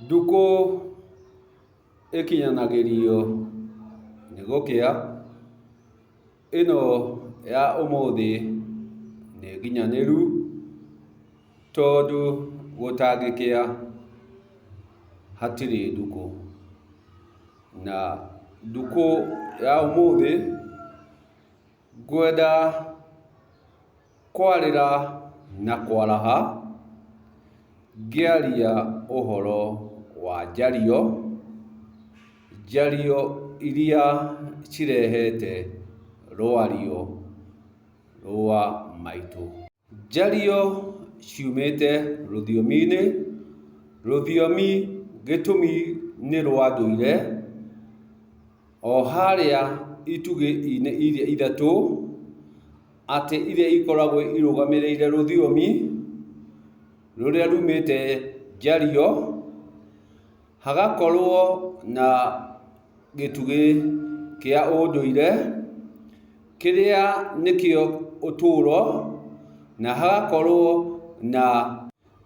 Ndukũ ĩkinyanagĩrio nĩ gũkĩa, ĩno ya ũmũthĩ nĩ nginyanĩru tondũ gũtangĩkĩa hatirĩ ndukũ. Na ndukũ ya ũmũthĩ ngwenda kwarĩra na kwaraha ngĩaria ũhoro wa njario, njario iria cirehete rwario rwa maitũ. Njario ciumĩte rũthiomi-inĩ, rũthiomi gĩtũmi nĩ rwa ndũire, o harĩa itugĩ-inĩ iria ithatũ, atĩ iria ikoragwo irũgamĩrĩire rũthiomi, rũrĩa rumĩte njario, hagakorwo na gĩtugĩ kĩa ũndũire, kĩrĩa nĩkĩo ũtũro, na hagakorwo na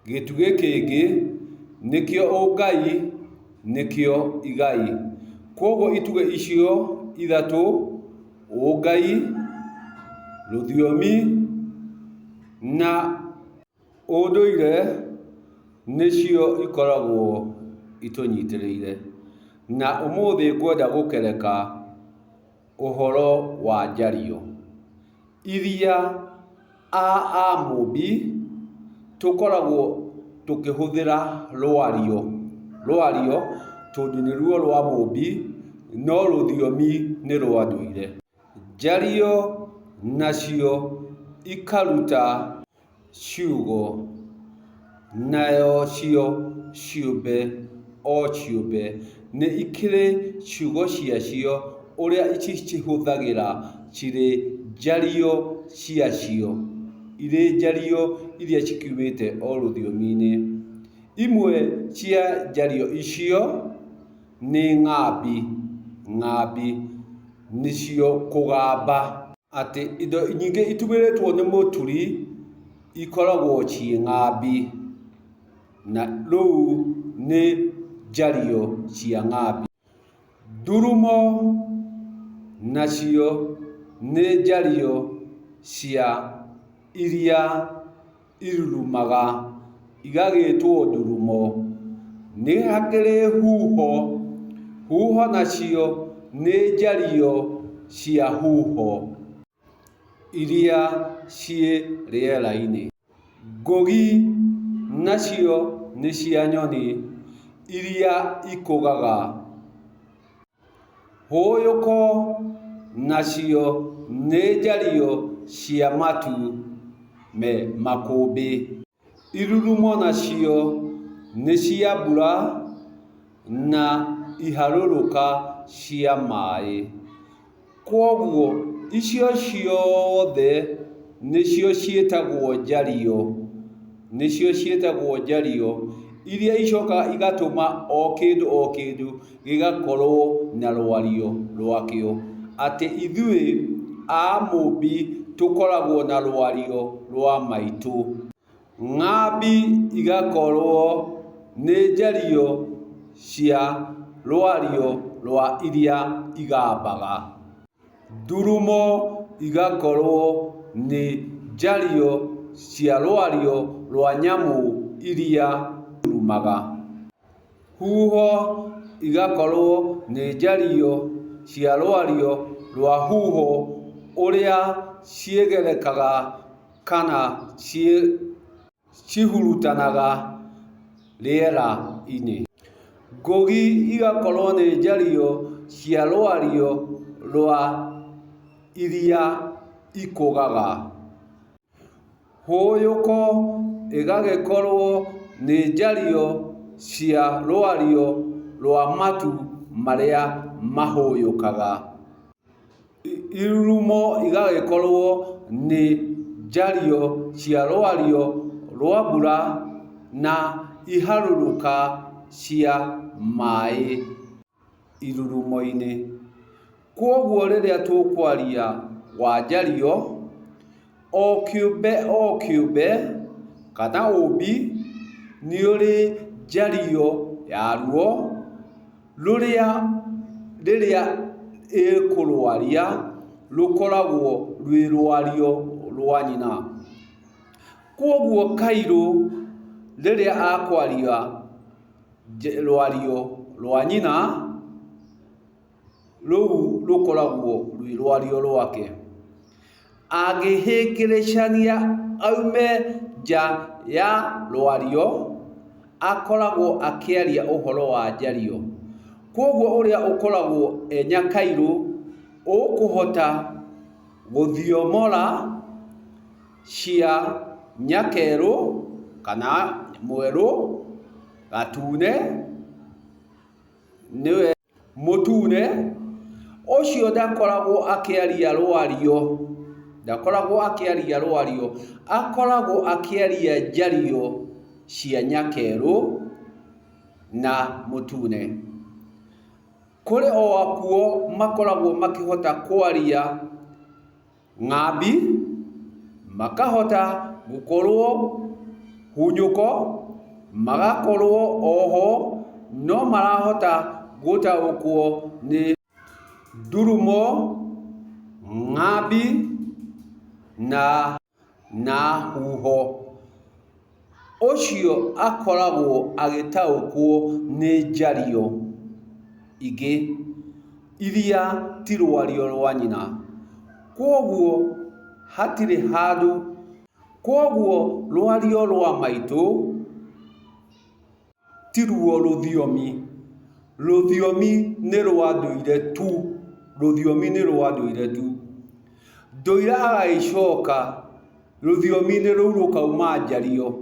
gĩtugĩ kĩngĩ, nĩkĩo ũngai, nĩkĩo igai. Koguo itugĩ icio ithatũ, ũngai, rũthiomi na ũndũire nĩcio ikoragwo itũnyitĩrĩire. Na ũmũthĩ ngwenda gũkereka ũhoro wa njario iria a Amũmbi tũkoragwo tũkĩhũthĩra rwario, rwario tondũ nĩruo rwa Mũmbi, no rũthiomi nĩ rwa ndũire. Njario nacio ikaruta ciugo, nayo cio ciũmbe o ciũmbe nĩ ikĩrĩ ciugo ciacio ũrĩa cicihũthagĩra cirĩ njario ciacio, irĩ njario iria cikiumĩte o rũthiomi-inĩ. Imwe cia njario icio nĩ ng'ambi, ng'ambi nĩcio kũgamba. Atĩ indo nyingĩ itumĩrĩtwo nĩ mũturi ikoragwo ciĩ ng'ambi, na rĩu nĩ njario cia ng'ambi. Ndurumo nacio nĩ njario cia iria irurumaga igagĩtwo ndurumo. Nĩ hakĩrĩ huho, huho nacio nĩ njario cia huho iria ciĩ rĩera-inĩ. Ngũgi nacio nĩ cia nyoni iria ikũgaga. Hũyũko nacio nĩ njario cia matu me makũmbĩ. Irurumo nacio nĩ cia mbura na iharũrũka cia maĩ. Kwoguo icio ciothe nĩcio ciĩtagwo njario, nĩcio ciĩtagwo njario, iria icokaga igatũma o kĩndũ o kĩndũ gĩgakorwo na rwario rwakĩo. Atĩ ithuĩ a Mũmbi tũkoragwo na rwario rwa maitũ. Ng'ambi igakorwo nĩ njario cia rwario rwa iria igambaga. Ndurumo igakorwo nĩ njario cia rwario rwa nyamũ iria irurumaga. Huho igakorwo nĩ njario cia rwario rwa huho ũrĩa ciĩgerekaga kana cihurutanaga rĩera-inĩ. Ngũgi igakorwo nĩ njario cia rwario rwa iria ikũgaga. Hũyũko ĩgagĩkorwo nĩ njario cia rwario rwa matu marĩa mahũyũkaga. Irurumo igagĩkorwo nĩ njario cia rwario rwa mbura na iharũrũka cia maĩ irurumo-inĩ. Kwoguo rĩrĩa tũkwaria wa njario, o kĩũmbe o kĩũmbe kana ũmbi nĩ ũrĩ njario yaruo rũrĩa rĩrĩa ĩkũrwaria rũkoragwo rwĩ rwario rwa nyina. Kwoguo Kairũ rĩrĩa akwaria rwario rwa nyina, rũu rũkoragwo rwĩ rwario rwake. Angĩhĩngĩrĩcania aume nja ya rwario, akoragwo akĩaria ũhoro wa njario. Kwoguo ũrĩa ũkoragwo e Nyakairũ ũkũhota gũthiomora cia Nyakerũ kana Mwerũ, Gatune, nĩwe Mũtune, ũcio ndakoragwo akĩaria rwario, ndakoragwo akĩaria rwario, akoragwo akĩaria njario cia Nyakerũ na Mũtune. Kũrĩ o akuo makoragwo makĩhota kwaria ng'ambi, makahota gũkorwo hunyũko, magakorwo oho no marahota gũtaũkwo nĩ ndurumo, ng'ambi na huho. Ũcio akoragwo agĩtaũkwo nĩ njario ingĩ iria ti rwario rwa nyina. Kwoguo hatirĩ handũ, kwoguo rwario rwa maitũ tiruo rũthiomi. Rũthiomi nĩ rwa ndũire tu, rũthiomi nĩ rwa ndũire tu. Ndũire agagĩcoka rũthiomi-inĩ rũu rũkauma njario,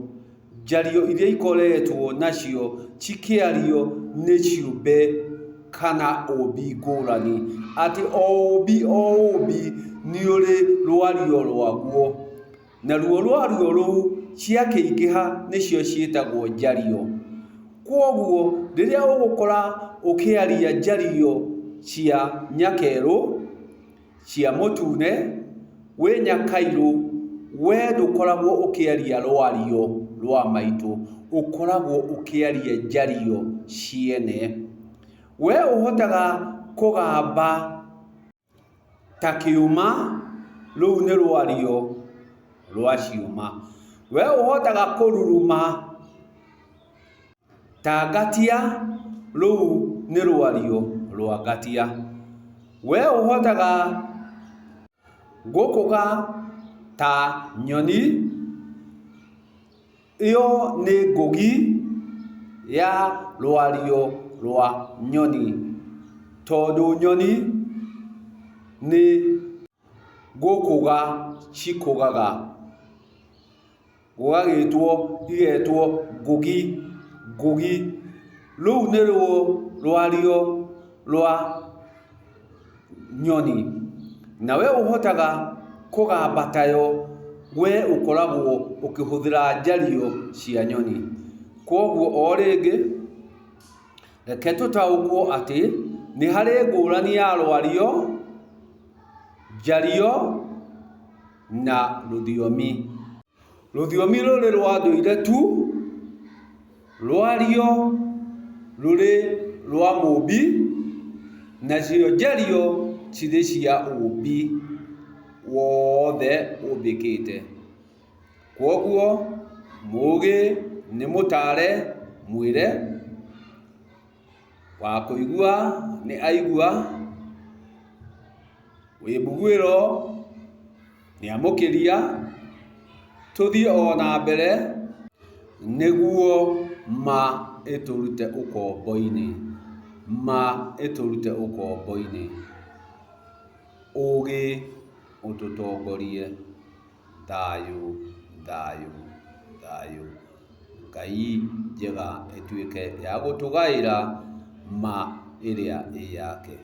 njario iria ikoretwo nacio cikĩario nĩ ciũmbe kana ũmbi ngũrani. Atĩ o ũmbi o ũmbi nĩ ũrĩ rwario rwaguo, naruo rwario rũu ciakĩingĩha nĩcio ciĩtagwo njario. Kwoguo rĩrĩa ũgũkora ũkĩaria njario cia Nyakerũ, cia Mũtune, wĩ Nyakairũ, we ndũkoragwo ũkĩaria rwario rwa maitũ, ũkoragwo ũkĩaria njario ciene. We ũhotaga kũgamba ta kĩũma, rũu nĩ rwario rwa ciũma. We ũhotaga kũruruma ta ngatia, rũu nĩ rwario rwa ngatia. We ũhotaga gũkũga ta nyoni, ĩyo nĩ ngũgi ya rwario rwa nyoni, tondũ nyoni nĩ gũkũga cikũgaga, gũgagĩtwo igetwo ngũgi, ngũgi. Rũu nĩruo rwario rwa nyoni. Na we ũhotaga kũgamba tayo, we ũkoragwo ũkĩhũthĩra njario cia nyoni. Kwoguo o rĩngĩ, reke tũtaũkwo atĩ nĩ harĩ ngũrani ya rwario, njario na rũthiomi. Rũthiomi rũrĩ rwa ndũire tu, rwario rũrĩ rwa mũmbi, nacio njario cirĩ cia ũmbi wothe ũmbĩkĩte. Kwoguo mũgĩ nĩ mũtare mwĩre, wa kũigua nĩ aigua, wĩ mbuguĩro nĩ amũkĩria, tũthiĩ o na mbere nĩguo ma ĩtũrute ũkombo-inĩ, ma ĩtũrute ũkombo-inĩ, ũgĩ ũtũtongorie, thayũ, thayũ, thayũ. Ngai njega ĩtuĩke ya gũtũgaĩra ma ĩrĩa ĩ yake.